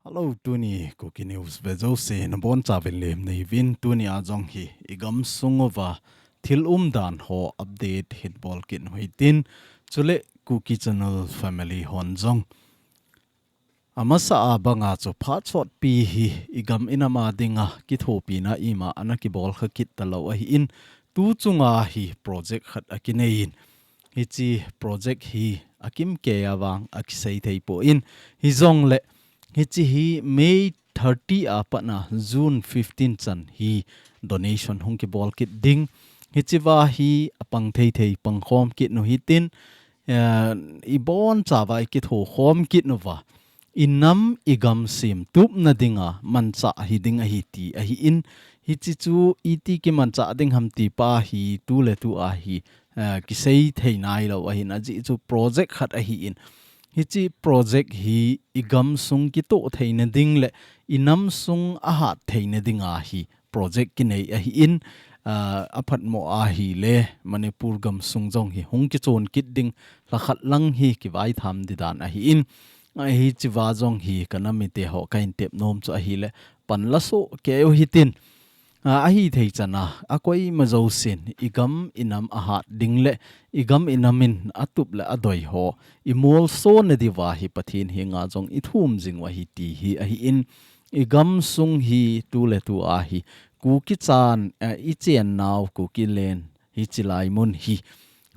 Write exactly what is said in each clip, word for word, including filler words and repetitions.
Hello, tuni Kuki News ve jouse nabonchauvin lemna hiuvin, tuni a jong hi igam sung uva thil umdan ho update hin bol kit u hitin, chule Kuki Channel family hon jong amasa a banga chu phat sotpi hi igam inam a dinga kithopina ima ana kibol kha kit talou ahin, tu chunga hi project khat akinei in, hiche project hi akimkei a vang akisei thei poi, hijongle hiche hi May thirty a pat a June fifteen chan hi donation hung kibol kit ding. Hiche va hi apang thei thei pang khom kit u hitin, eh, ibonchauva ikitho khom kit uva inam igam semtupna dinga manchah hiding ahi ti ahin, hiche chu iti kimanchah ding ham ti pa hi tuletu a hi, eh, kisei thei nailou ahin, ajeh chu project khat ahin, hiche project hi igam sung kitoh theina ding le inam sung ahat theina dinga hi project kinei ahin, ah, aphatmo ahile Manipur gam sung jong hi hung kichon kit ding, lhakhat lang hi kivaitham ding dan ahin, ahi, hiche va jong hi kanam mite ho kahin tep nom chu ahile, pan lasoh kei u hitin, ah, ahithei chan a, akoima jousen igam inam ahat ding le igam inam in atup le adoi ho imolsona diuva hi Pathen henga jong ithum jing u ahi ti hi ahin, igam sung hi tuletu a hi Kuki chan, eh, ichennau Kuki land hiche lai mun hi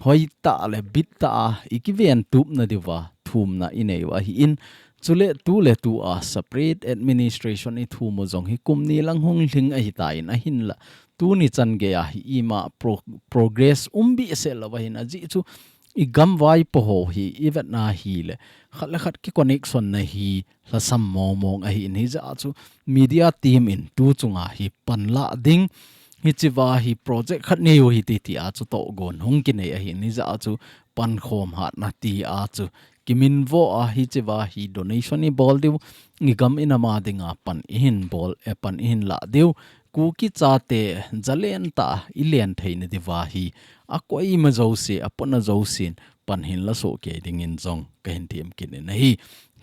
hoitah le bittah a ikiven tupna diuva thumna inei u ahin, chule tuletu a separate administration ithum u jong hi kum ni lang hung lhing ahitan, ahinla tuni chan geiya hi ima pro-, progress um behseh lou ahin, ajeh chu igam vaipo ho hi ivetna hile khat le khat kiconnection na hi lhasam mong mong ahin, hijeh a chu media team in tu chunga hi panla ding, hiche va hi project khat nei u hite tia chu tohgon hung kinei ahin, hijeh a chu pankhom hatna tia chu kiminvo a, hiche va hi donation ibol diu, igam inam a dinga pan ihin bol, eh, pan ihin lah diu, Kuki chate jalen tah a ilen theina diuva hi akoima jouse, apona jousen pan hin lasoh kei dingin jong kahin themkit in ahi.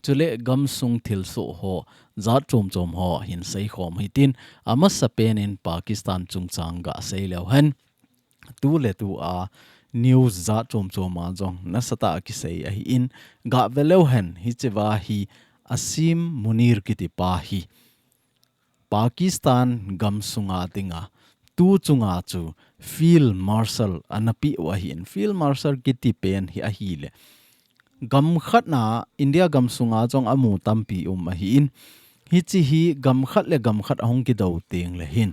Chule gam sung thilsoh ho jat chom chom ho hin seikhom u hitin, amasapen in Pakistan chungchang gasei leu hen, tuletu a news jat chom chom a jong nasatah a kisei ahin, gave leu hen, hiche va hi Asim Munir kiti pa hi Pakistan gam sunga dinga tu chunga chu Field Marshal ana pe u ahin, Field Marshal kiti pen hi ahile gam khat na, India gam sunga jong amu tampi um ahin, hiche hi gam khat le gam khat ahung kidou teng le hin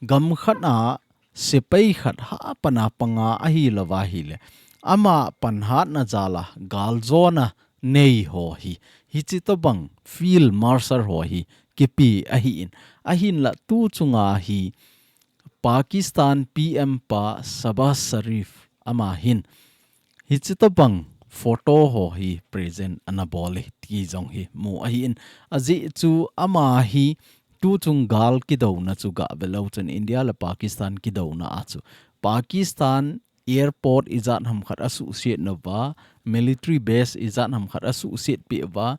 gam khat na sepai khat ha pan a panga ahi louva ahile, ama panhatna jal a galjona nei ho hi, hiche tobang Field Marshal ho hi kipe ahin, ahinla tu chunga hi Pakistan P M pa Shehbaz Sharif ama hin hiche tobang photo ho hi present ana bol e ti jong hi mu ahin, ajeh chu ama hi tu chung gal kidouna chu gave leu chun India le Pakistan kidouna a chu Pakistan airport ijat ham khat asuhset nauva, military base ijat ham khat asuhset peh uva,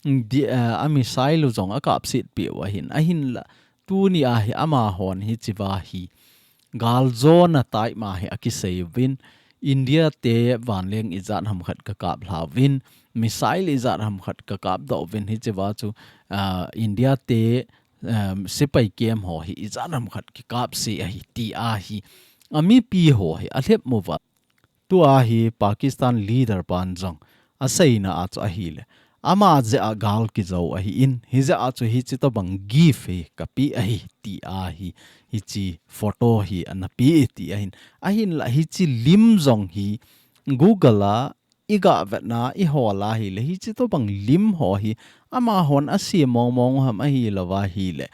di-, eh, a missile u jong akapset peh u ahin, ahinla tuni a hi amahon hiche va hi galjona tai ma hi akisei uvin, India te vanleng ijat ham khat kakap lha uvin, missile ijat ham khat kakap doh uvin, hiche va chu, ah, India te, um, sepai kem ho hi ijat ham khat kikapse ahi ti a hi amipi ho hi alhep uva. Tua hi Pakistan leader pan jong aseina a chu ahile, ama jeh a gal kijou ahin, hijeh a chu hiche tobang gift hi kape ahi ti a hi, hiche photo hi ana pe e ti ahin, ahinla hiche lim jong hi Google a iga vetna ihol a ahile, hiche tobang lim ho hi amahon asem mong mong u ham ahi louva ahile,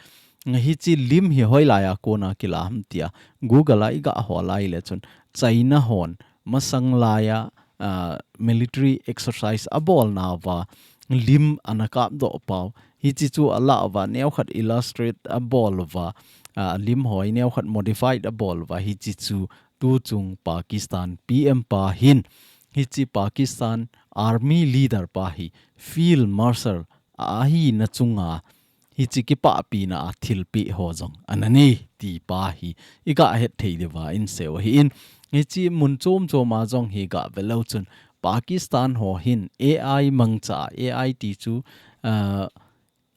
hiche lim hi hoilai a kona kila ham tia Google a iga hol a ahile chun China hon masang laiya, ah, military exercise abolnauva lim ana kapdoh pau. Hiche chu alah uva, neokhat illustrate abol uva, ah, lim ho hi neokhat modified abol uva, hiche chu tu chung Pakistan P M pa hin, hiche Pakistan Army leader pa hi Field Marshal ahina chunga hichi kipahpina a thilpeh ho jong ana nei ti pa hi i gah het thei diuva in sei u ahin, hichi mun chom chom a jong hi gah ve leu chun Pakistan ho hin A I mangcha, A I ti chu, ah,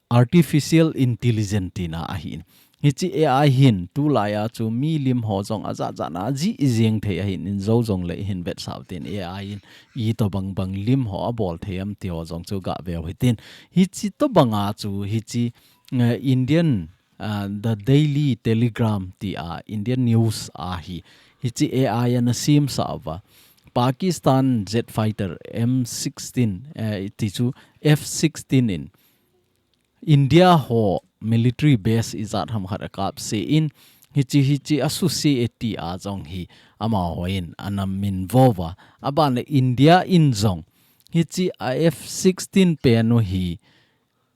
artificial intelligence tina ahin. Hichi A I hin tulai a chu mi lim ho jong ajat jat na ajih jeng thei ahin, in jou jong le hin vetsah u tin A I in itobang bang lim ho abol thei am ti ho jong chu gah ve u hitin. Hichi tobang a chu hichi, eh, Indian, ah, The Daily Telegram ti a Indian news a hi hichi A I ana semsah uva. Pakistan jet fighter M sixteen, eh, ti chu F sixteen in India ho military base ijat ham khat akapse in hichi hichi asuse e ti a jong hi amaho in ana minvo uva. Aban le India in jong hichi a F sixteen pen u hi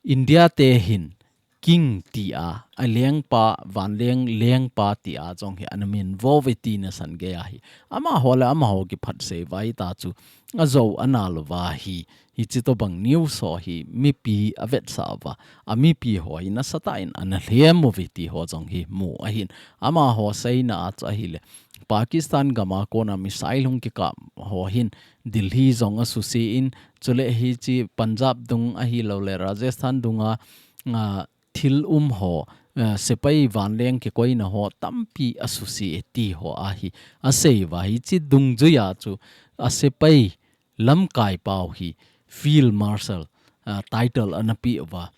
India te hin king ti a, a lengpa, vanleng lengpa ti a jong hi ana minvo uve tina san gei ahi. Amaho le amaho kiphatsei uva hita chu ajou ana lou uva hi, hichi tobang news ho hi mipi avetsah uva, a mipi ho hi nasatah in ana lhem uve ti ho jong hi mu ahin. Amaho seina a chu ahile Pakistan gam a kona missile hung kikap ho hin Delhi jong asuse in, chule hichi Punjab dung ahilou le Rajasthan dunga, ah, thil um ho, eh, sepai vanleng kikoina ho tampi asuse e ti ho ahi. Asei uva hichi dungjui a chu a sepai lamkai pau hi Field Marshal, ah, title ana pe uva.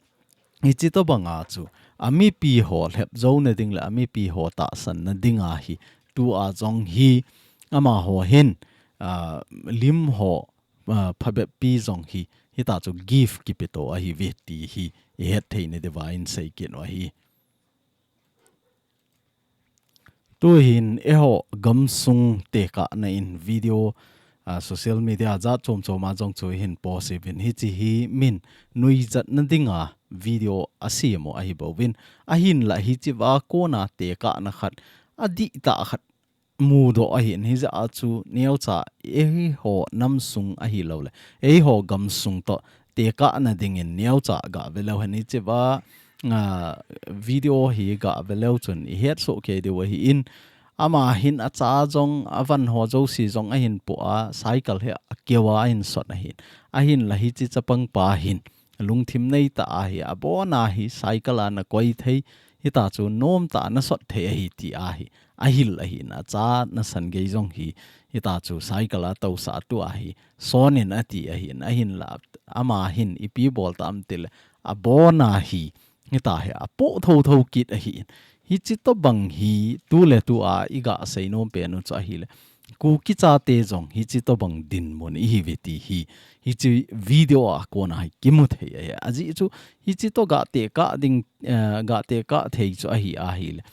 Hichi tobang a chu a mipi ho lhep jouna ding le a mipi ho tahsanna ding a hi tu a jong hi amaho hin, ah, lim ho, ah, phabep pi jong hi hita chu gift kipe to ahi uve ti hi i het thei na diuva in sei kit u ahi. Tuhin eiho gamsung tekahna in video, ah, social media jat chom chom a jong chu hin post uvin hichi hi min nuijatna dinga video asem u ahi bouvin. Ahinla hichi va kona tekahna khat adihtah khat mudoh ahin hijeh a chu neocha eiho namsung ahilou le eiho gamsung toh tekahna dingin neocha gah ve leu hen hichi va, ah, video hi gah ve leu chun i het soh kei diu ahin, ama hin acha jong avan ho jouse jong ahin poh a cycle hi akeu a ahin sot ahin. Ahinla hichi chapang pa hin lungthim neitah a hi abon a hi cycle a nakoi thei, hita chu nomtah a nasot thei ahi ti ahi. Ahil ahin acha nasan gei jong hi hita chu cycle a tousah tu a hi sonin ati ahin, ahinla ama hin ipi bol tam tile abon a hi hita hi apoh thotho kit ahin. Hichi tobang hi tuletu a i gah seinom pen u chu ahile Kuki chate jong hichi tobang dinmun ihi uve ti hi hichi video a kona hi kimu thei ahi. Ajeh chu hichi toh gah tekah ding, eh, gah tekah thei chu ahi ahile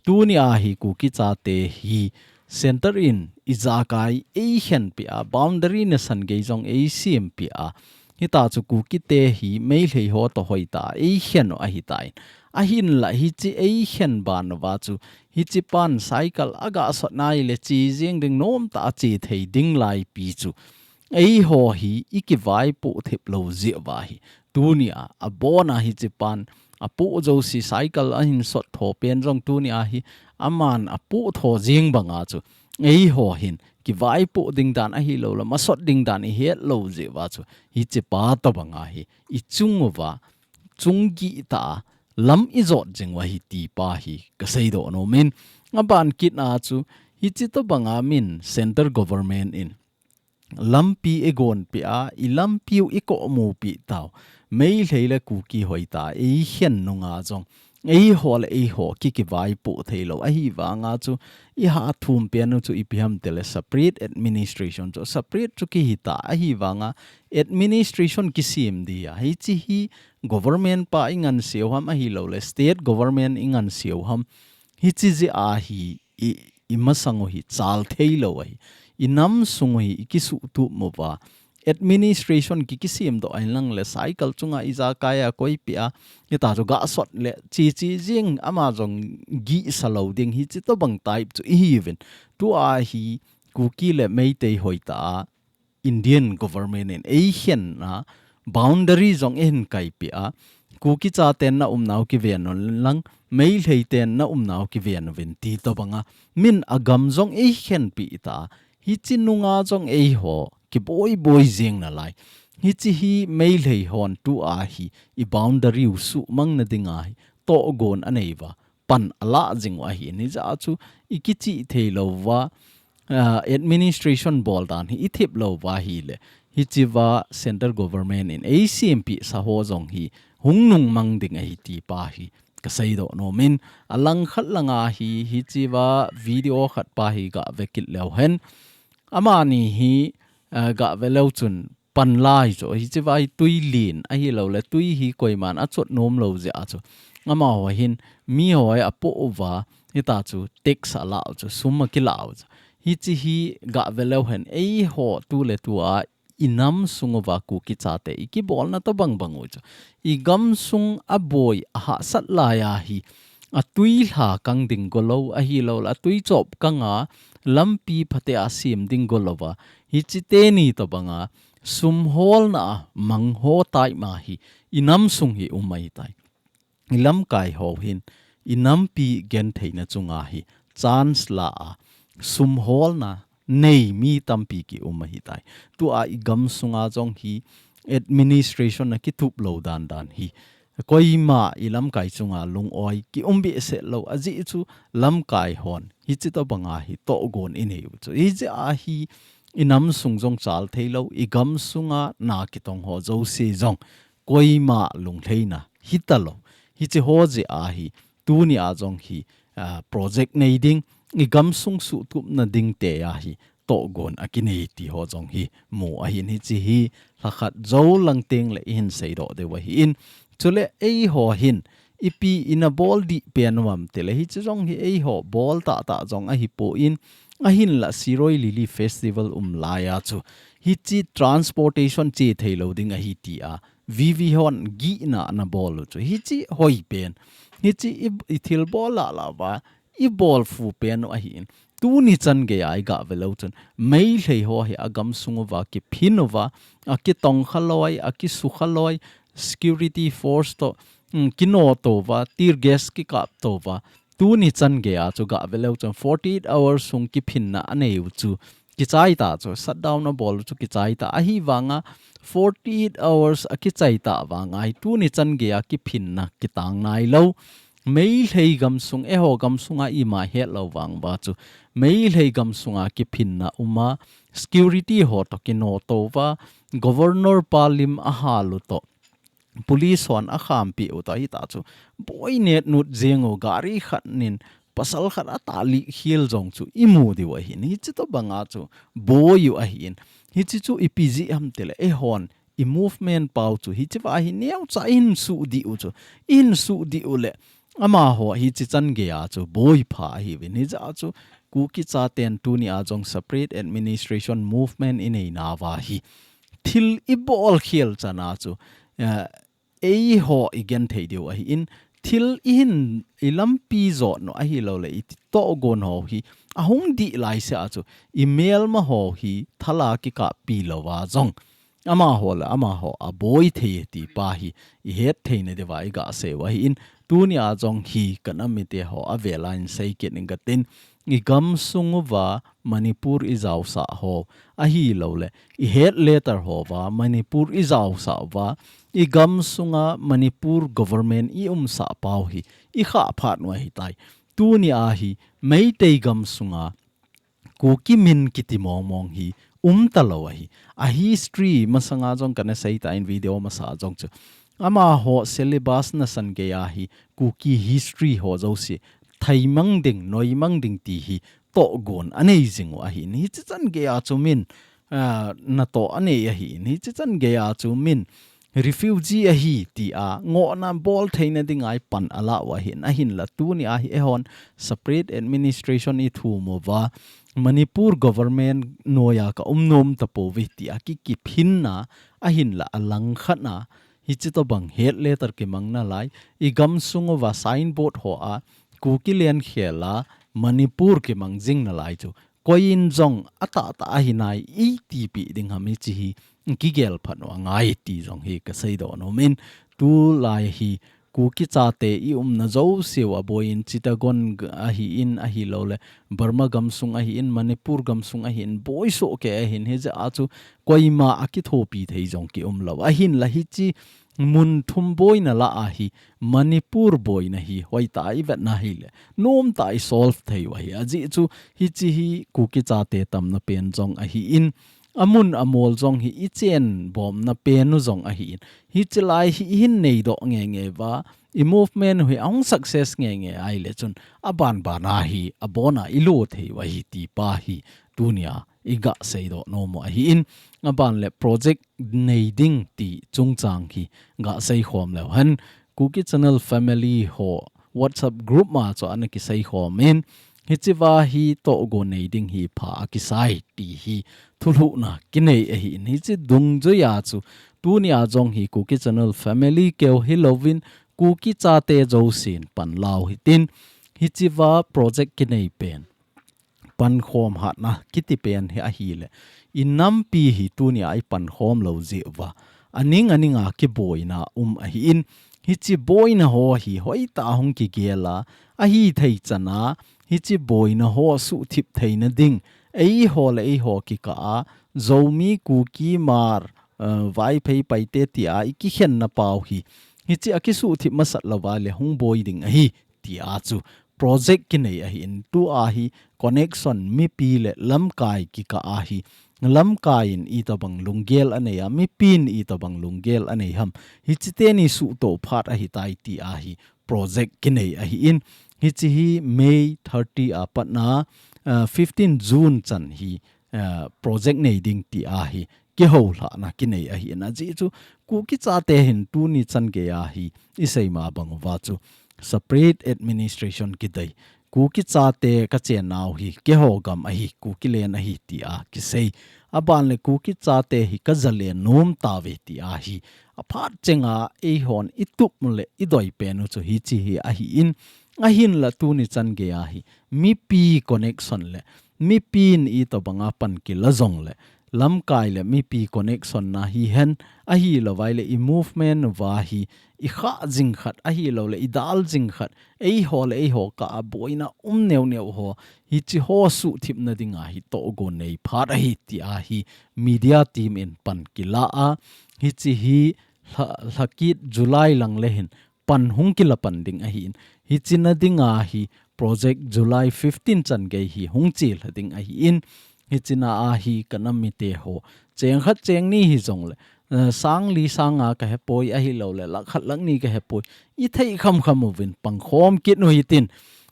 tuni a hi Kuki chate hi center in ijakai eikhen peh a, boundary nasan gei jong eisem peh a, hita chu Kuki te hi Meitei ho toh hoitah a eikhen u ahitan. Ahinla hichi eikhen ban uva chu hichi pan cycle agah sot nai le che jeng ding nomtah a che thei ding laipi chu eiho hi i kivaipoh thip lou jeh uva hi tuni a abon a hichi pan apoh jouse cycle ahin sot tho pen jong tuni a hi aman apoh tho jeng bang a chu eiho hin kivaipoh ding dan ahilou le masot ding dan i het lou jeh uva chu hichi pa tobang a hi i chung uva chung gih tah a lam i jot jing u ahi ti pa hi ka seidoh nom in, aban kit a chu hichi tobang a min center government in lampi eigon peh a, i lampi u i komu peh tau. Meitei le Kuki hoitah a eikhen nung a jong eiho le eiho ki kivaipoh thei lou. Ahivang a chu i hahthum pen u chu ipi ham tile separate administration chu separate chu kihi ta. Ahivang a administration kisem dia hichi hi government pa i ngansei u ham ahilou le state government i ngansei u ham. Hichi jeh a hi i, i masang u hi chal thei lou ahi. I nam sung u hi i kisuhtup uva. Administration ki, kisem doh ahin lang le cycle chunga ijakai a koi peh a, hita chu gah sot le che che jeng ama jong gihsa lou ding hichi tobang type chu ihi uvin. Tua hi Kuki le Meitei hoitah a Indian government in eikhen a boundary jong eihin kaipeh a, Kuki chaten na umnau kiven un lang, Meitei ten na umnau kiven uvin ti tobanga, min agam jong eikhenpeh ta, hiche nunga jong eiho kiboi boi jing nalai. Hiche hi Meitei hon tua hi i boundary u suhmang nadinga hi tohgon anei uva, pan alah jing u ahi. Hijeh a chu i kichih thei lou uva, ah, administration bol dan hi i thep lou uva ahile, hichea central government in eisempeh sa ho jong hi hung nungmang ding ahi ti pa hi kaseidoh nom in, alangkhat langa hi, hichea video khat pa hi gave kit leu hen. Amani hi, ah, gave leu chun pan lai chu, hichea hi tui len ahilouleh tui hi koiman achot nom lou jeh a chu, amaho hin miho hi apoh uva, hita chu tax alah u chu, sum akilah u chu. Hiche hi gave leu hen, eiho tuletua i nam sung uva Kuki chate i kibolna tobang bang u chu, i gamsung aboi ahahsat laiya hi, atui lha kang ding golou ahilouleh atui chop kanga lampi phatea sem ding golouva, hiche teni tobanga sum holna a mangho taima hi i nam sung hi um ahitai. I lamkai ho hin i nampi gentheina chunga hi chance la a sum holna nei mi tampi kium ahitai. Tua i gamsunga jong hi administration a kitup lou dan dan hi koima i lamkai chunga lung-oi kium behseh lou, ajeh chu lamkai hon hiche tobanga hi tohgon inei u chu. Hijeh a hi i nam sung jong chal thei lou, i gamsunga na kitong ho jouse jong koima lunglhaina hita lou. Hiche ho jeh a hi, tunia jong hi, ah, project nei ding, i gamsung suhtupna ding tia hi, tohgon akinei ti ho jong hi, mu ahin hiche hi, lhakhat jou lang tengle ihin seidoh diu ahin. Chule eiho hin, ipi ina bol dih pen uvam tile, hiche jong hi eiho bol tahtah jong ahipon, ahinla Shirui Lily Festival um laiya chu, hiche transportation che thei lou ding ahi tia, V V hon gihna ana bol u chu. Hiche hoi pen. Hiche i, i thilbol lah lah uva, i bolfu pen u ahin. Tuni chan geiya i gave leu chun. Meitei ho hi a gamsung uva, kiphin uva, akitongkha loi, akisukha loi, security force toh, mm, kinoto uva, tear gas kikap to uva. Tuni chan geiya chu gave leu chun forty-eight hours sung kiphinna anei u chu. Kichai ta chu, shutdown abol u chu kichai ta. Ahivanga forty-eight hours akichai ta vanga hi tuni chan geiya kiphinna kitang nailou. Meitei gamsung, eiho gamsunga ima hetlou vang uva chu. Meitei gamsunga kiphinna uma, security ho toh kinoto uva, Governor pa lim ahal u toh. Police hon akhampi u ta hita chu. Boi net nut jeng u gari khat nin pasal khat atali khel jong chu imu diu ahin. Hiche tobanga chu boi u ahin. Hiche chu ipi jeh ham tile eihon i movement pau chu. Hichea hi neocha ihin sudih u chu. Ihin sudih u le amaho hiche chan geiya chu boipha ahiuvin. Hijeh a chu Kuki chaten tunia jong separate administration movement inei nauva hi. Thil ibol khel chana chu, eh, eiho i genthei diu ahin, thil ihin i lampi jot u ahilouleh i tohgon ho hi ahung dih laisea chu, i melma ho hi thala kikappi louva jong. Amaho le amaho aboi thei ti pa hi i het theina diuva i gasei u ahin, tunia jong hi ka nam mite ho avela hin sei kit ning katin, i gamsung uva Manipur i jaosah ho, ahilouleh i head letter ho uva Manipur i jaosah uva, i gamsunga Manipur government i umsah pau hi i khah phat u ahitai. Tunia hi Meitei gamsunga Kuki min kiti mong mong hi umta lou ahi. A history masanga jong kana sei tan video masa jong chu. Amaho syllabus nasan geiya hi Kuki history ho jouse thaimang ding, noimang ding ti hi tohgon anei jing u ahin. Hiche chan geiya chu min, ah, natoh anei ahin. Hiche chan geiya chu min refugee ahi tia ngohna bol theina dinga hi pan ala u ahin. Ahinla tunia hi eihon separate administration i thum uva Manipur government noiya ka um nom tapouve tia ki, kiphinna ahinla alangkhatna hiche tobang head letter kimang nalai, i gamsung uva signboard hoa Kuki len khela Manipur kimang jing nalai chu. Koiyin jong atahtah ahinai iti pi ding ham hiche hi kigel phat u angai ti jong hi kasei doh nom in, tulai hi Kuki chate i umna jouse u aboiyin Chittagong ahin, ahilouleh Burma gamsung ahin, Manipur gamsung ahin, boisoh kei ahin, hijeh a chu koima akithopi thei jong kium lou. Ahinla hiche mun thum boina lah a hi Manipur boina hi hoitah a i vetna hileh nomtah a i solve thei u ahi. Ajeh chu hiche hi Kuki chate tamna pen jong ahin, amun amol jong hi i chenbomna pen u jong ahin. Hiche lai hi i hin neidoh ngeingei uva, i movement u hi ahung success ngeingei ahileh chun, abanban a hi abon a i lo thei u ahi ti pa hi tunia i gasei doh nom u ahin. Aban le project nei ding ti chungchang hi gasei khom leu hen, Kuki Channel family ho WhatsApp group ma chu ana kisei khom in, hiche uva hi tohgon nei ding hi pha akisai ti hi thulhuhna kinei ahin, hiche dungjui a chu tunia jong hi Kuki Channel family keu hilouvin Kuki chate jousen pan lau hitin, hiche uva project kinei pen pankhom hatna kiti pen hi ahileh, i nampi hi tunia i pankhom lou jeh uva, aning aning a kiboina um ahin, hiche boina ho hi hoitah a hung kigel a, ahithei chan a, hiche boina ho suhthip theina ding, eiho le eiho kikah a, Zomi, Kuki, Hmar, eh, Vaiphei, Paite tia i kikhenna pau hi, hiche a kisuhthip masat lou uva leh hung boi ding ahi tia chu project kinei ahin, tua hi connection mipi le lamkai kikah a hi, lamkai in itobang lunggel anei a, mipin itobang lunggel anei ham, hiche teni suhtoh phat ahitai tia hi project kinei ahin, hiche hi May thirty a patna, ah, fifteen June chan hi, ah, project nei ding tia hi kihoulhahna kinei ahin, ajeh chu Kuki chate hin tuni chan gei a hi i seima bang uva chu separate administration kidei, Kuki chate kachennau hi keiho gam ahi, Kuki land ahi tia kisei. Aban le Kuki chate hi kajalen nom tauve tia hi aphat chenga eihon i tup le i doi pen u chu hiche hi ahin, ahinla tuni chan gei a hi mipi connection le mipin itobang a pan kila jongleh lamkai le mipi connection na hihen, ahilou vai leh i movement uva hi i khah jing khat, ahilou leh i dal jing khat, eiho le eiho kah a boina um neo neo ho, hiche ho suhthipna dinga hi tohgon nei phat ahi tia hi media team in pan kila a, hiche hi lha-, lhakit July lang le hin pan hung kila pan ding ahin. Hiche na dinga hi project July fifteen chan gei hi hung chelha ding ahin. Hiche na a hi ka nam mite ho cheng khat cheng ni hijongleh, eh, sang li sang nga ka hepoi ahilou leh, lakh khat lakh ni ka hepoi. I thei kham kham uvin pangkhom kit u hitin.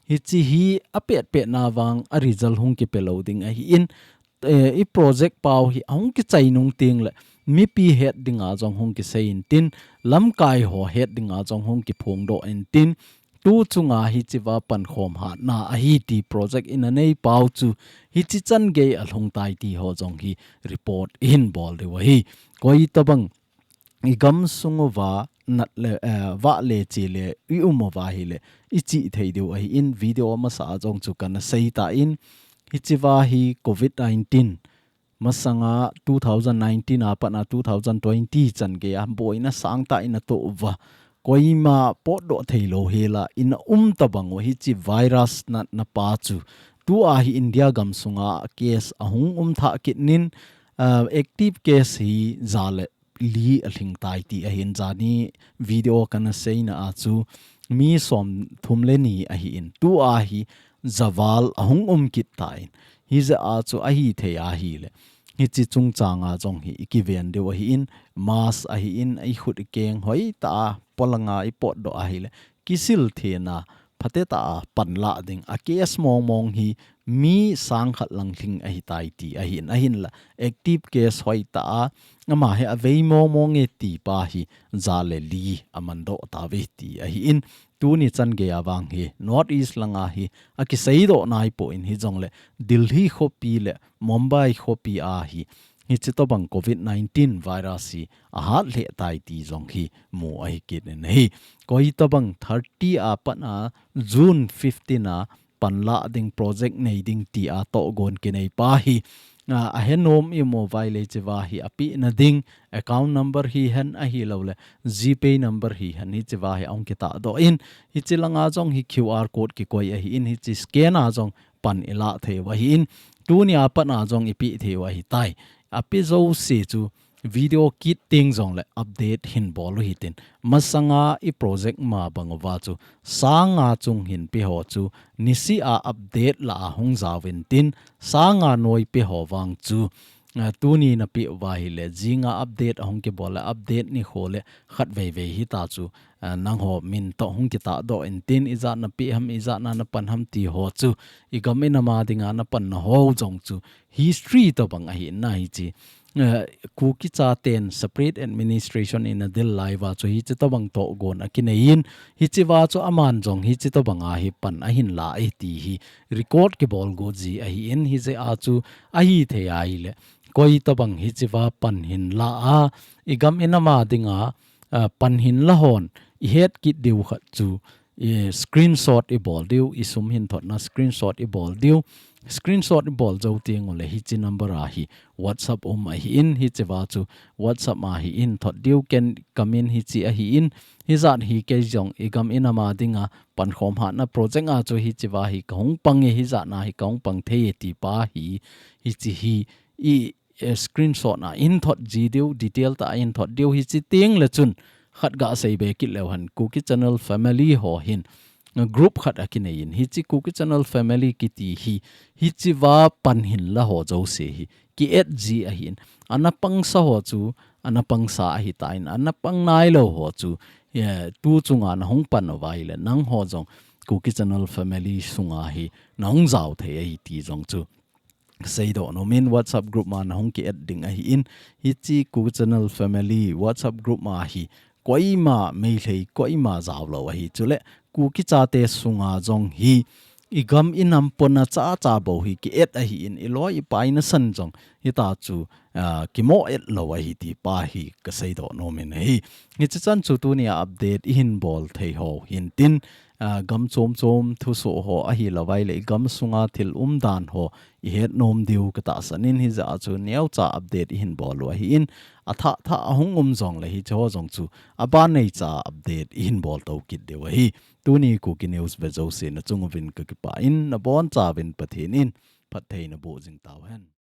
Hiche hi apet pet na vang a result hung kipe lou ding ahin. Eh, i project pau hi ahung kichai nung teng leh, mipi het dinga jong hung kisei intin, lamkai ho het dinga jong hung kiphongdoh intin, tu chunga hiche uva pankhom hatna ahi ti project i na nei pau chu, hiche chan gei a lhung tai ti ho jong hi report i hin bol diu ahi. Koitobang i gamsung uva nat le, eh, vah le che le i um uva hileh, i chih thei diu ahin, video masa a jong chu kana sei tan, hiche uva hi covid nineteen, masanga two thousand nineteen a patna two thousand twenty chan gei a boina sangtah in atoh uva, koima potdoh thei lou hel a i na um tobang u hiche virus natna pa chu, tua hi India gamsunga case ahung um thah kit nin, ah, active case hi ja le li alhing tai ti ahin, jani video kana seina a chu mi somthum le ni ahin, tua hi javal ahung um kit tan. Hijeh a chu ahithei ahileh, hiche chungchang a jong hi i kiven diu ahin, mask ahin, i khut i keng hoitah a polanga i potdoh ahileh, kisil thena, phatetah a panlah ding, a case mong mong hi mi sang khat lang lhing ahitai ti ahin, ahinla active case hoitah a, ama hi avei mong mong e ti pa hi ja le li amandoh tauve ti ahin, tuni chan gei a vang hi North East langa hi akiseidoh naipon hijongleh, Delhi khopi le Mumbai khopi a hi, hiche tobang covid nineteen virus hi ahat lheh tai ti jong hi mu ahi kit in ahi. Koitobang thirty a patna June fifteen a panlah ding, project nei ding tia tohgon kinei pa hi a, ahenom imu vaile hiche va hi apeh nading account number hihen ahilouleh GPay number hihen hiche va hi ahung kitahdoh in, hiche langa jong hi QR code kikoi ahin, hiche scan a jong pan ilah theiu ahin, tunia pat a jong ipeh theiu ahitai. Apeh jouse chu video kit teng jongle update hin bol u hitin. Masanga i project ma bang uva chu sang nga chung hin pe ho chu niseh a update lah a hung jaovin tin, sang nga noi pe ho vang chu, a, tuni napeh uva ahile, jing a update ahung kibol le update nikho le khat veivei hita chu, a, nangho min toh hung kitahdoh in tin, ijat napeh ham, ijat na napan ham ti ho chu, igam inam a dinga napanna ho jong chu history tobang ahi in ahi hiche. Eh, Kuki chaten separate administration in adel lai uva chu hiche tobang tohgon akinei in, hiche va chu aman jong hiche tobang a hi pan ahin la e ti hi record kibol got ji ahi in, hijeh a chu ahithei ahile, koi tobang hiche va pan hin la a, igam inam a dinga, ah, pan hin la hon ihet kit diu khat chu, i screenshot ibol diu, isum hin thotna screenshot ibol diu. Screenshot ibol jou teng ule hiche number a hi WhatsApp um ahi in, hiche va chu WhatsApp a hi hin thot diu, ken kamin hiche ahi in, hijat hi kei jong igam inam a dinga pankhom hatna project a chu hiche va hi kahung pang e, hijat na hi kahung pang thei e ti pa hi, hiche hi i, eh, screenshot a hin thot ji diu, detail tah a hin thot diu, hiche teng le chun khat gasei be kit leu hen, Kuki Channel Family ho hin, eh, group khat akinei in, hiche Kuki Channel Family kiti hi, hiche va pan hin la ho jouse hi ki-add ji ahi in, ana pangsa ho chu ana pangsa ahitan, ana pang nailou ho chu, eh, tu chunga nahung pan uva ahile, nangho jong Kuki Channel Family sunga hi nahung jao thei ahi ti jong chu seidoh nom in, WhatsApp group ma nahung ki-add ding ahi in, hiche Kuki Channel Family WhatsApp group ma hi koima Meitei koima jao lou ahi, chule Kuki chate sunga jong hi igam inam pona chacha bou hi ki-add ahi in, iloi ipai nasan jong hita chu, ah, kimo-et lou ahi ti pa hi kaseidoh nom in ahi. Hiche chan chu tunia update ihin bol thei ho hin tin, ah, gam chom chom thusoh ho ahilou vaile, igam sunga thil umdan ho ihet nom diu katahsan in, hijeh a chu neocha update ihin bol u ahi in, athah thah ahung um jongle hiche ho jong chu aban neicha update ihin bol to kit diu ahi. Tuni Kuki News ve jouse nachung uvin kakipah in, nabonchauvin Pathen in phatthei naboh jing tauhen.